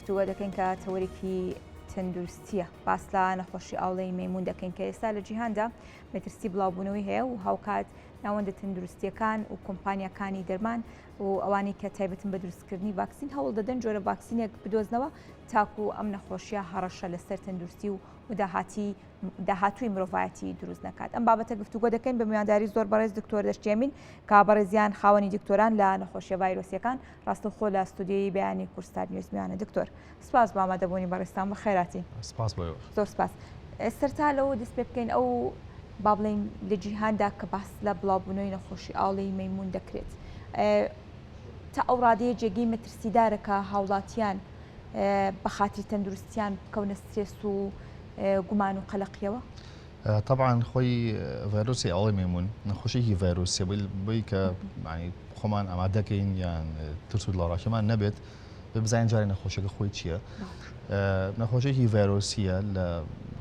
گفتوگۆ دەکەین کە تەوەرێکی تەندروستیە باس لە نەخۆشی ئاوڵەی مەمون دەکەین کە ئێستا لە جیهاندا مەترسی بڵاوبوونەوەی هەیە و هاوکات ناوەندە تەندروستیەکان و کۆمپانیاکانی دەرمان و ئەوانەی کە تایبەتن بە دروستکردنی ڤاکسین هەوڵ دەدەن جۆرە ڤاکسینێک بدۆزنەوە تاکو ئەم نەخۆشیە هەڕەشە لەسەر تەندروستی و داهاتی داهاتووی مرۆڤایەتی دروست نەکات. ئەم بابەتە گفتوگۆ دەکەین بە میوانداری زۆر بەڕێز دکتۆر دەشتی ئەمین کە بەڕێزیان خاوەنی دکتۆران لە نەخۆشیە ڤایرۆسیەکان ڕاستەوخۆ لە ستۆدیۆی بەیانی کوردستان نیوز میوانە. دکتۆر سپاس بۆ ئامادەبوونی بەڕێزتان بەخێراتین. سپاس بۆ ئێوەش. زۆر سپاس. سەرتا لەوە دەست پێ بکەین ئەو با بڵێین لە جیهاندا کە باس لە بڵاوبوونەوەی نەخۆشی ئاوڵەی مەیموون دەکرێت تا ئەو ڕادەیە جێگەی مەترسیدارە کە هاوڵاتیان بە خاتری تەندروستیان بکەونە سترێس و گومان و قەلەقیەوە؟ تەبعەن خۆی ڤایرۆسی ئاوڵەی مەیمون نەخۆشیەکی ڤایرۆسیە بۆی کە خۆمان ئامادەکەین یان ترس و دڵەڕاکێمان نەبێت بزانین جارێ نەخۆشیەکە خۆی چییە نەخۆشیێکی ڤایرۆسیە لە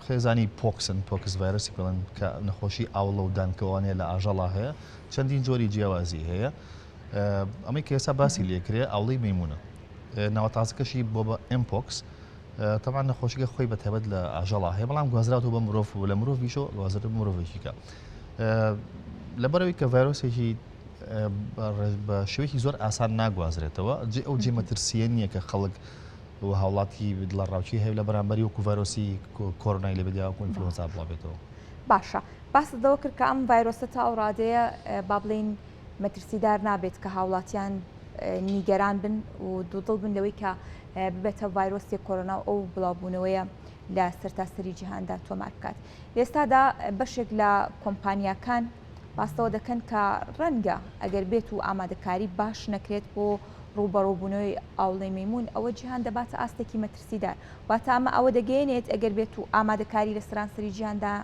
خێزانی پۆکسن پۆکس ڤایرۆسی پێڵێن کە نەخۆشی ئاوڵە و دانکەوانەیە لە ئاژەڵا هەیە چەندین جۆری جیاوازی هەیە ئەمەی کە ئێستا باسی لێکرێ ئاوڵەی مەیمونە ناوە تازەکەشی بۆ بە mpox تەبعەن نەخۆشیەکە خۆی بە تایبەت لە ئاژەڵا هەیە بەڵام گوازراوەتەوە بە مرۆڤ و لە مرۆڤیشەوە گوازرێتەوە بە مرۆڤێکی کە لەبەرەوەی کە ڤایرۆسێکی بە شێوەیەکی زۆر ئاسان ناگوازرێتەوە جێ ئەو جێ مەترسیە نییە کە خەڵک و هاوڵاتی دڵەڕاوکی هەیە لە بەرامبەری وەکو ڤایرۆسی کۆرۆنای لێ بێت یا وەکو ئینفلۆنزا بڵاوبێتەوە. باشە باست لەوە کرد کە ئەم ڤایرۆسە تا ئەو ڕادەیە با بڵێین مەترسیدار نابێت کە هاوڵاتیان نیگەران بن و دوودڵ بن لەوەی کە ببێتە ڤایرۆسی کۆرۆنا و ئەو بڵاوبوونەوەیە لە سەرتاسەری جیهاندا تۆمار بکات. لە ئێستادا بەشێک لە کۆمپانیاکان باس لەوە دەکەن کە ڕەنگە ئەگەر بێت و ئامادەکاری باش نەکرێت بۆ ڕووبەڕووبوونەوەی ئاوڵەی مەیموون ئەوە جیهان دەباتە ئاستێکی مەترسیدار. واتە ئەمە ئەوە دەگەیەنێت ئەگەر بێت و ئامادەکاری لە سەرانسەری جیهاندا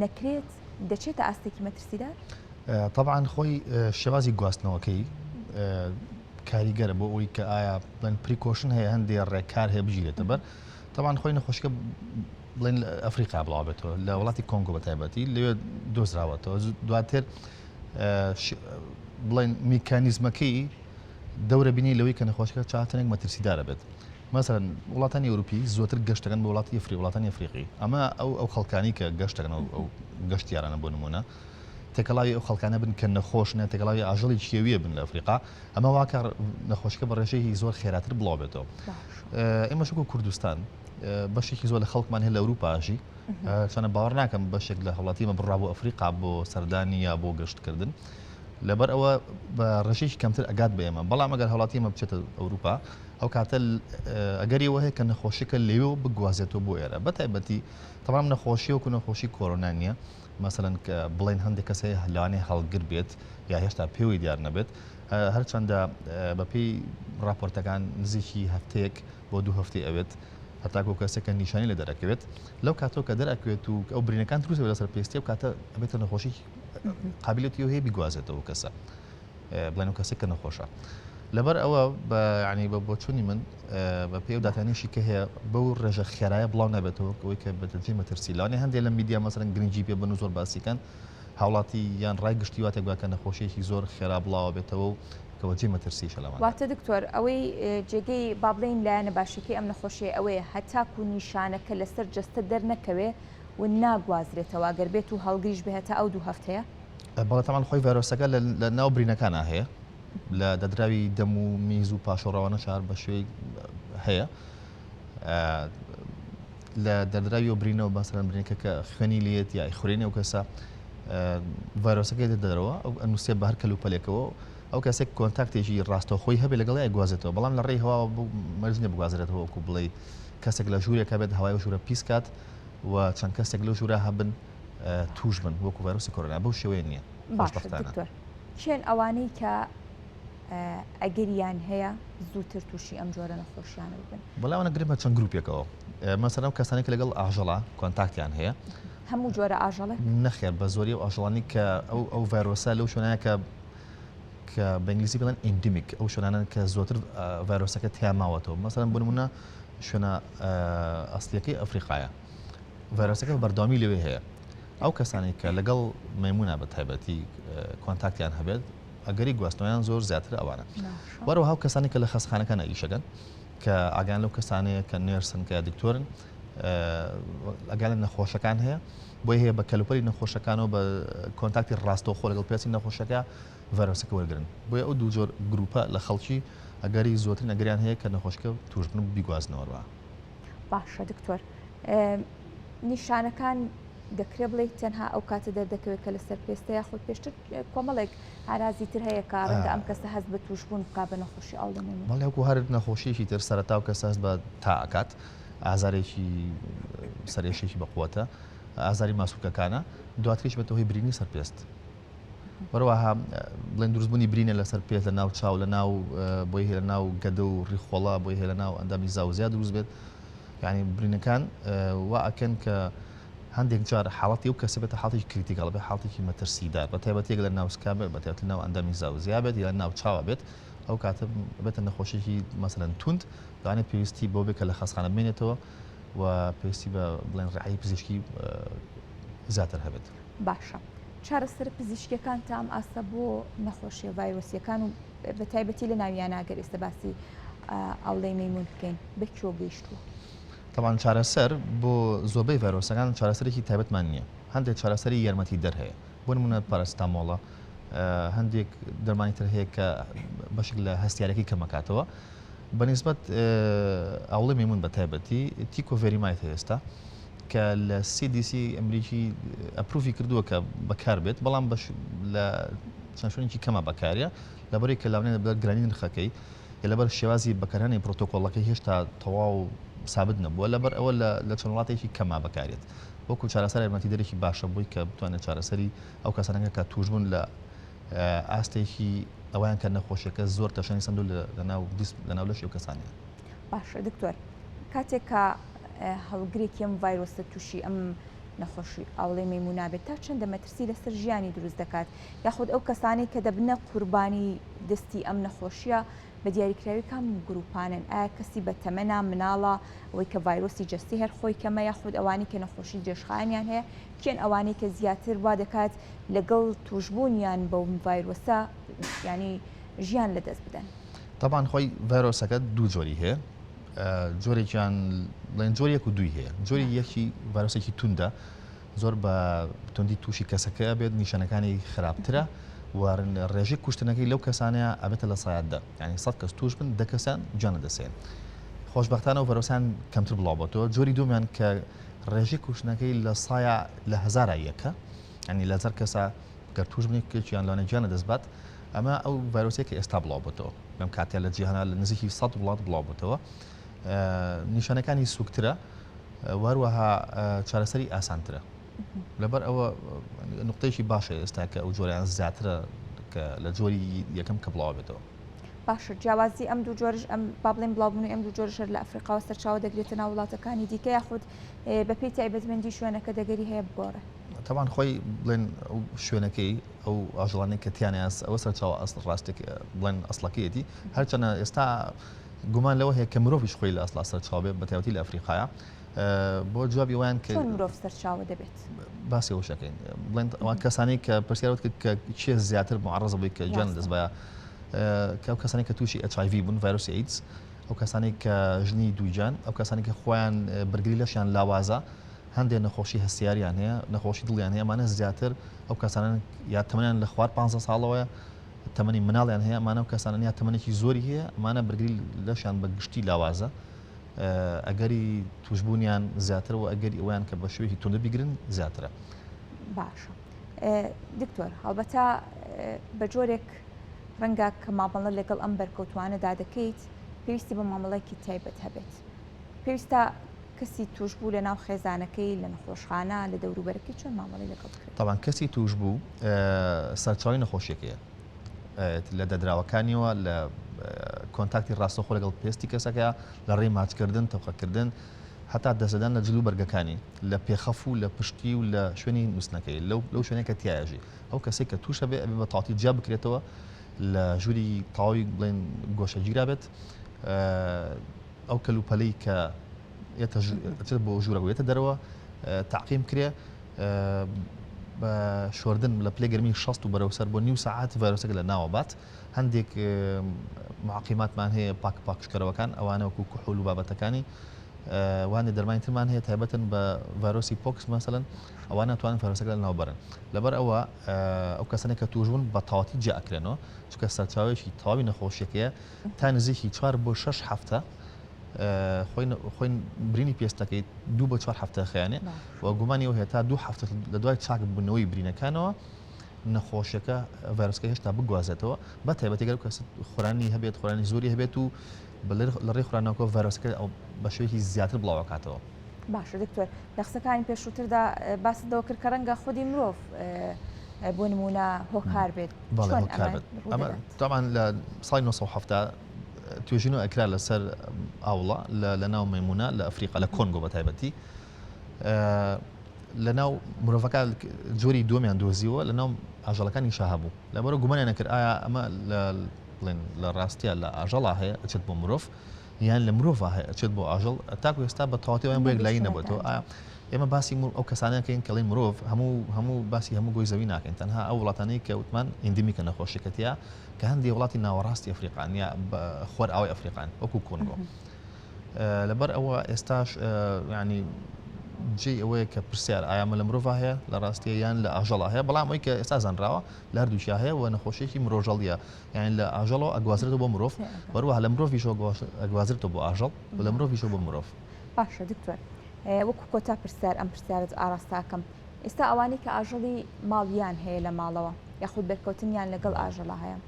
نەکرێت دەچێتە ئاستێکی مەترسیدار؟ تەبعەن خۆی شێوازی گواستنەوەکەی کاریگەرە بۆ ئەوەی کە ئایا بڵێن precaution هەیە هەندێ ڕێکار هەیە بگیرێتە بەر تەبعەن خۆی نەخۆشیەکە بڵێن لە ئەفریقا بڵاو بێتەوە لە وڵاتی کۆنگۆ بە تایبەتی لەوێ دۆزراوەتەوە دواتر بڵێن میکانیزمەکەی دەورە بینی لەوەی کە نەخۆشەکە چاتنێک مەترسیدارە بێت مەسەلەن وڵاتانی ئەوروپی زۆتر گەشت دەکەن بۆ وڵاتی ئەفری وڵاتانی ئەفریقی ئەمە ئەو ئەو خەڵکانی کە گەشت دەکەن ئەو گەشتیارانە بۆ نمونە تێکەڵاوی ئەو خەڵکانە بن کە نەخۆشن یان تێکەڵاوی ئاژەڵی کێویە بن لە ئەفریقا ئەمە واکە نەخۆشەکە بە ڕێژەیەکی زۆر خێراتر بڵاو بێتەوە ئێمە شکو کوردستان بەشێکی زۆر لە خەڵکمان هەیە لە ئەوروپاژی چەنە باوەڕ ناکەم بەشێک لە هەوڵاتی مە بڕا بۆ ئەفریقا بۆ سەردانی یا بۆ گەشتکردن لەبەر ئەوە بە ڕێژەیەکی کەمتر ئەگات بە ئێمە بەڵام ئەگەر هەوڵاتی ئێمە بچێتە ئەوروپا ئەو کاتە ئەگەری ئەوە هەیە کە نەخۆشیەکە لەوێوە بگوازێتەوە بۆ ئێرە بە تایبەتی تەمام نەخۆشی وەکو نەخۆشی کۆرۆنا نییە مەسەلەن کە بڵێن هەندێک کەس هەیە لەوانەیە هەڵگر بێت یا هێشتا پێوەی دیار نەبێت هەرچەندە بەپێی راپۆرتەکان نزیکی هەفتەیەک بۆ دوو هەفتەی ئەوێت هەتاکو کەسێکە نیشانی لە دەرەکەوێت لەو کاتەوە کە دەرەکەوێت و ئەو برینەکان دروست لەسەر پێستی و کاتە ئەبێتە نەخۆشی قابلەتی هەیە بیگوازێتەوە کەسە بڵێن و کەسێک کە نەخۆشە لەبەر ئەوە بە ینی بە بۆچوونی من بە پێی و داتانیشی کە هەیە بەو ڕێژە خێرایە بڵاو نابێتەوە ئەوەی کە بەتەجی مەترسی لەوانەیە هەندێک لە میدیا مەسەرەن گرنگی پێ بن و زۆر باسیکەن هاوڵاتی یان ڕای گشتی واتێک بە کە نەخۆشیێکی زۆر خێرا بڵاوە بێتەوە و کەوەجی مەترسیشە لەوان. واتە دکتۆر ئەوەی جێگەی با بڵێین لایەنە باشەکەی ئەم نەخۆشیە ئەوەیە هەتاکو نیشانەکە لەسەر جەستە دەرنەکەوێ و ناگوازرێتەوە گەر بێت و هەڵگریش بێ هەتا ئەو دوو هەفتەیە؟ بەڵێ تەبعەن خۆی ڤایرۆسەکە لە ناو برینەکانا هەیە لە دەدراوی دەم و میز و پاشۆڕەوانە شار بە شێوەی هەیە لە دەردراوی و برینەوە بەسەرەن برینەکە کە خوێنی لێت یا خورێنی ئەو کەسە ڤایرۆسەکەی دەدەرەوە ئەو ئەنووسێ بە هەر کەلوپەلێکەوە ئەو کەسێک contact ێکی ڕاستەوخۆی هەبێ لەگەڵ گوازێتەوە بەڵام لە ڕێی هەواوە مەرج نییە بگوازرێتەوە وەکو بڵێ کەسێک لە ژوورێکە بێت هەوای ژوورە پیس کات و چەند کەسێک لەو ژوورە هەبن تووش بن وەکو ڤایرۆسی کۆرۆنا بەو شێوەیە نییە باشە دکتۆر کێن ئەوانەی کە ئەگەریان هەیە زووتر تووشی ئەم جۆرە نەخۆشیانە ببن؟ بەڵێ ئەوانە گرنگە چەند گروپێکەوە مەسەلەن ئەو کەسانەی کە لەگەڵ ئاژەڵا contact یان هەیە. هەموو جۆرە ئاژەڵێک؟ نەخێر بە زۆری ئەو ئاژەڵانی کە ئەو ئەو ڤایرۆسە لەو شوێنایە کە کە بە ئینگلیزی بڵێن endemic ئەو شوێنانەن کە زۆتر ڤایرۆسەکە تیا ماوەتەوە مەسەلەن بۆ نمونە شوێنە ئەسلیەکەی ئەفریقایە ڤایرۆسەکە بە بەردەوامی لەوێ هەیە ئەو کەسانەی کە لەگەڵ مەیمونە بە تایبەتی contact یان هەبێت ئەگەری گواستنەوەیان زۆر زیاتر ئەوانە وەرەوە هاو کەسانی کە لە خەستخانەکان ئیشەکەن. کە ئاگایان لەو کەسانەیە کە nurse ن کە دکتۆرن ئەگەر لە نەخۆشەکان هەیە بۆی هەیە بە کەلوپەلی نەخۆشەکانەوە بە contact ی ڕاستەوخۆ لەگەڵ پێستی نەخۆشەکە ڤایرۆسەکە وەرگن بۆیە ئەو دوو جۆر گروپە لە خەڵکی ئەگەری زۆرترین ئەگەریان هەیە کە نەخۆشکە توشبن و بیگوازنەوە. باشە دکتۆر نیشانەکان دەکرێ بڵێیت تەنها ئەو کاتە دەردەکەوێت کە لەسەر پێستە یاخود پێشتر کۆمەڵێک ئارازی تر هەیە کە ڕەنگە ئەم کەسە هەست بە تووشبوون بکا بە نەخۆشی ئاڵۆمێنی؟ بەڵێ وەکو هەر نەخۆشیەکی تر سەرەتا و کەسە هەست بە تا ئەکات ئازارێکی سەرئێشێکی بەقوەتە ئازاری ماسولکەکانە دواتریش بێتە هۆی برینی سەر پێست هەروەها بڵێن دروستبوونی برینە لەسەر پێست لە ناو چاو لە ناو بۆی هەیە لە ناو گەدە و ڕیخۆڵە بۆی هەیە لە ناو ئەندامی زاوزیا دروست بێت یعنی برینەکان وا ئەکەن کە هەندێک جار حاڵەتی ئەو کەسە بێتە حاڵەتێکی critical بێ حاڵەتێکی مەترسیدار بە تایبەتی ئەگەر لە ناو سکا بێت بە تایبەتی ناو ئەندامی زاوزیا بێت یان ناو چاوە بێت ئەو کاتە بێتە نەخۆشیێکی مەسەلەن توند لەوانەیە پێویستی بۆ بێت کە لە خەستخانە بمێنێتەوە و پێویستی بە بڵێن ڕعای پزیشکی زیاتر هەبێت. باشە چارەسەرە پزیشکیەکان تا ئەم ئاستە بۆ نەخۆشیە ڤایرۆسیەکان و بە تایبەتی لە ناویانە گەر ئێستا باسی ئاوڵەی مەیمون بکەین بە کوێ گەیشتووە؟ تەبعەن چارەسەر بۆ زۆربەی ڤایرۆسەکان چارەسەرێکی تایبەتمان نییە هەندێک چارەسەری یارمەتی دەر هەیە بۆ نمونە پاراسیتامۆڵە هەندێک دەرمانی تر هەیە کە بەشێک لە هەستیارەکەی کەمەکاتەوە بەنیسبەت ئاوڵی مەیمون بە تایبەتی tecovirimat هەیە ئێستا کە لە CDC ئەمریکی approve ی کردووە کە بەکار بێت بەڵام بەش لە چەند شوێنێکی کەمە بەکارە لەبەرەی کە لاونێ لەبەر گرانی نرخەکەی یا لەبەر شێوازی بەکارهێنانی پرۆتۆکۆڵەکەی هێشتا تەواو سابت نەبووە لەبەر ئەوە لە چەند وڵاتێکی کەما بەکارێت وەکو چارەسەر یارمەتیدەرێکی باشە بۆی کە بتوانێت چارەسەری ئەو کەسانە کە تووشبوون لە ئاستێکی ئەویان کە نەخۆشیەکە زۆر تەشەنی سەندوو لەناو لەناو لەشی ئەو کەسانەیە. باشە دکتۆر کاتێک کە هەڵگرێکی ئەم ڤایرۆسە تووشی ئەم نەخۆشی ئاوڵەی مەیمونا بێت تا چەندە مەترسی لەسەر ژیانی دروست دەکات یاخود ئەو کەسانەی کە دەبنە قوربانی دەستی ئەم نەخۆشیە بە دیاریکراوی کام گروپانن ئایا کەسی بە تەمەنا مناڵە ئەوەی کە ڤایرۆسی جەستەی هەر خۆی کەمە یاخود ئەوانەی کە نەخۆشی درێژخایەنیان هەیە کێن ئەوانەی کە زیاتر وا دەکات لەگەڵ توشبوونیان بەو ڤایرۆسە یانی ژیان لەدەست بدەن؟ تەبعەن خۆی ڤایرۆسەکە دوو جۆری هەیە جۆرێکیان بڵێن جۆری یەک و دووی هەیە جۆری یەکی ڤایرۆسێکی توندە زۆر بە توندی تووشی کەسەکە بێت نیشانەکانی خراپترە و ڕێژەی کوشتنەکەی لەو کەسانەیە ئەبێتە لە سایات دە یعنی سە کەس توش بن دە کەسیان گیان لەدەستێن خۆشبەختانە و ڤایرۆسان کەمتر بڵاو بۆتەوە جۆری دومیان کە ڕێژەی کوشتنەکەی لە سایە لە هەزارا یەکە ینی لە زەر کەسە گەر توش بن یەکێکیان لەوانە گیان لەدەست بات ئەمە ئەو ڤایرۆسێک کە ئێستا بڵاو بۆتەوە لەم کاتە لە جیهانا لە نزیکی 100 وڵات بڵاو بۆتەوە نیشانەکانی سوکترە واروەها چارەسەری ئاسانترە لەبەر ئەوە نقطەیەکی باشە ئێستا کە ئەو جۆریان زیاترە کە لە جۆری یەکەم کە بڵاو بێتەوە. باشە جیاوازی ئەم دوو جۆرش ئەم با بڵێن بڵاوبوونی ئەم دوو جۆرەش هەر لە ئەفریقاوە سەرچاوە دەگرێتە ناو وڵاتەکانی دیکە یاخود بەپێی تایبەتمەندی شوێنەکە دەگەری هەیە بگۆڕێ؟ تەبعەن خۆی بڵێن ئەو شوێنەکەی ئەو ئاژەڵانەی کە تیانە ئەوە سەرچاوە ئەسڵ ڕاستێک بڵێن ئەسڵەکەیەتی هەرچەنە ئێستا گومان لەوە هەیە کە مرۆڤیش خۆی لە ئەسڵا سەرچاوە بێت بە تایبەتی لە ئەفریقایا بۆ جوابی وایان کە چۆن مرۆڤ سەرچاوە دەبێت؟ باسی ئەوەش ئەکەین بڵێن ئەوان کەسانی کە پرسیارت کرد کە کێ زیاتر معرضە بووی کە گیان لەدەست بایە کە ئەو کەسانی کە تووشی HIV بوون ڤایرۆسی ئیدز ئەو کەسانی کە ژنی دووگیان ئەو کەسانی کە خۆیان بەرگری لەشیان لاوازە هەندێک نەخۆشی هەستیاریان هەیە نەخۆشی دڵیان هەیە ئەمانە زیاتر ئەو کەسانە یا تەمەنیان لە خوار 15 ساڵەوەیە تەمەنی مناڵیان هەیە ئەمانە ئەو کەسانە یا تەمەنێکی زۆری هەیە ئەمانە بەرگری لەشیان بە گشتی لاوازە ئەگەری توشبوونیان زیاترە و ئەگەری ئەویان کە بە شێوەیەکی توندە بیگرن زیاترە. باشە دکتۆر هەڵبەتە بە جۆرێک ڕەنگە کە مامەڵە لەگەڵ ئەم بەرکەوتوانەدا دەکەیت پێویستی بە مامەڵێکی تایبەت هەبێت پێویستە کەسی توشبوو لە ناو خێزانەکەی لە نەخۆشخانە لە دەوروبەرەکەی چۆن مامەڵەی لەگەڵ بکرێت؟ تەبعەن کەسی توشبوو سەرچاوەی نەخۆشیەکەیە لە دەدراوەکانیەوە لە contact ی ڕاستەوخۆ لەگەڵ پێستی کەسەکە لە ڕێی ماچکردن تەوقەکردن هەتا دەستدان لە جل و بەرگەکانی لە پێخەف و لە پشتی و لە شوێنی نووسنەکەی لەو لەو شوێنێک کە تیایەژی ئەو کەسێک کە تووشە بێ ئەبێ بە تەواوەتی جیا بکرێتەوە لە ژووری تەواوی بڵێن گۆشەگیرا بێت ئەو کەلوپەلەی کە ئەچێت بۆ ژوورەکە یێتە دەرەوە تەعقیم کرێ. بە شۆردن لە پلەی گەرمی 60 و بەرەو سەر بۆ نیو سەعات ڤایرۆسەکە لە ناوە بات. هەندێک معقیماتمان هەیە پاک پاکژکەرەوەکان ئەوانە وەکو کحول و بابەتەکانی و هەندێک دەرمانی ترمان هەیە تایبەتن بە ڤایرۆسی پۆکس مەسەلەن ئەوانە توانن ڤایرۆسەکە لە ناو بەرن. لەبەر ئەوە ئەو کەسانەی کە تووشبوون بە تەواوەتی جیا ئەکرێنەوە چونکە سەرچاوەیەکی تەواوی نەخۆشیەکەیە تا نزیکی چوار بۆ شەش هەفتە خۆی خۆی برینی پێستەکەی دوو بۆ چوار هەفتە خیانێ و گومانی ئەو هەیە تا دوو هەفتە لە دوای چاک بوونەوەی برینەکانەوە نەخۆشیەکە ڤایرۆسەکە هێشتا بگوازێتەوە بە تایبەتی گەر کەس خورانی هەبێت خورانی زۆری هەبێت و لە ڕێی خورانەوەکە ڤایرۆسەکە ئەو بە شێوەیەکی زیاتر بڵاوەکاتەوە. باشە دکتۆر لە قسەکانی پێشووتردا باست لەوە کرد کە ڕەنگە خودی مرۆڤ بۆ نموونە هۆکار بێت چۆن ئەمە تاوان لە ساڵی 1970 توێژینەوە ئەکرا لەسەر ئاوڵە لە ناو مەمونە لە ئەفریقا لە کۆنگۆ بە تایبەتی لە ناو مرۆڤەکە جۆری دووەمیان دۆزیەوە لە ناو ئاژەڵەکانی شا هەبوو لەبەرە گومانیان نەکرد ئایا ئەمە لە بڵێن لە ڕاستیە لە ئاژەڵا هەیە ئەچێت بۆ مرۆڤ یان لە مرۆڤ هەیە ئەچێت بۆ ئاژەڵ تاکو ئێستا بە تەواوەتی ئەویان بۆ یەکلایی نەبێتەوە ئایا ئێمە باسی ئەو کەسانە کەین کەڵی مرۆڤ هەموو هەموو باسی هەموو گۆی زەوی ناکەین تەنها ئەو وڵاتانەی کە وتمان endemic ە نەخۆشیەکە تیا کە هەندێک وڵاتی ناوەڕاستی ئەفریقان یا خۆرئاوای ئەفریقان وەکو کۆنگۆ لەبەر ئەوە ئێستاش ینی جێی ئەوەیە کە پرسیار ئایا ئەمە لە مرۆڤ هەیە لە ڕاستیە یان لە ئاژەڵا هەیە بەڵام ئەوی کە ئێستا زانراوە لە هەردووکیا هەیە و نەخۆشیێکی مرۆژەڵیە یان لە ئاژەڵەوە ئەگوازرێتەوە بۆ مرۆڤ وەروەها لە مرۆڤیشەوە ئەگوازرێتەوە بۆ ئاژەڵ و لە مرۆڤیشەوە بۆ مرۆڤ. باشە دکتۆر وەکو کۆتا پرسیار ئەم پرسیارت ئاراستە ئەکەم ئێستا ئەوانەی کە ئاژەڵی ماڵیان هەیە لە ماڵەوە یاخود بەرکەوتنیان لەگەڵ ئاژەڵا هەیە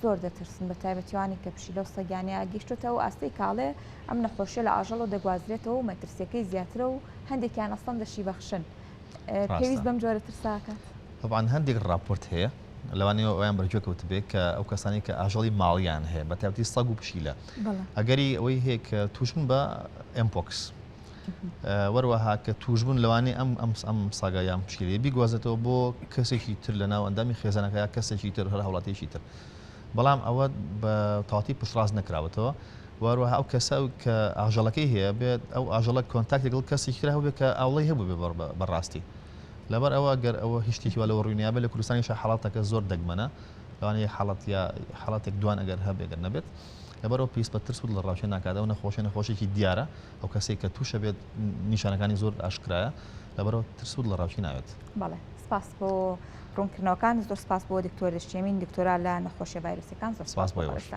زۆر دەترسن بە تایبەتیوانی کە پشیلە و سەگیانەیە گەیشتۆتە ئەو ئاستەی کاڵێ ئەم نەخۆشیە لە ئاژەڵەوە دەگوازرێتەوە و مەترسیەکەی زیاترە و هەندێکیان ئەسڵەن دەشی بەخشن پێویست بەم جۆرە ترساکات؟ طبعا هەندێک راپۆرت هەیە لەوانەیە ئەویان بەرگوێ کەوتبێ کە ئەو کەسانی کە ئاژەڵی ماڵیان هەیە بە تایبەتی سەگ و پشیلە ئەگەری ئەوەی هەیە کە تووشبوون بە mpox وەروەها کە تووشبوون لەوانەیە ئەم ئەم ئەم سەگە یان پشیلەیە بیگوازێتەوە بۆ کەسێکی تر لە ناو ئەندامی خێزانەکە یا کەسێکی تر هەر هاوڵاتیەکی تر بەڵام ئەوە بە تەواتی پشتڕاست نەکراوەتەوە وەروەها ئەو کەسە کە ئاژەڵەکەی هەیە بێت ئەو ئاژەڵە contact لەگەڵ کەسێکی تر هەبێت کە ئاوڵەی هەبوو بێ بەڕاستی لەبەر ئەوە گەر ئەوە هیچ شتێکی وا لەوە ڕووی نیابێت لە کوردستانیشا حاڵەتەکە زۆر دەگمەنە لەوانەیە حاڵەت یا حاڵەتێک دوان ئەگەر هەبێ گەر نەبێت لەبەرەوە پێویست بە ترس و دڵەڕاوکێ ناکات ئەو نەخۆشیە نەخۆشیەکی دیارە ئەو کەسێک کە تووشە بێت نیشانەکانی زۆر ئاشکرایە لەبەرەوە ترس و دڵەڕاوکێ ناوێت. بەڵێ سپاس بۆ ڕوونکردنەوەکان زۆر سپاس بۆ دکتۆر دشتێمین دکتۆرا لە نەخۆشیە ڤایرۆسیەکان زۆر سپاس بۆ ئێوەش.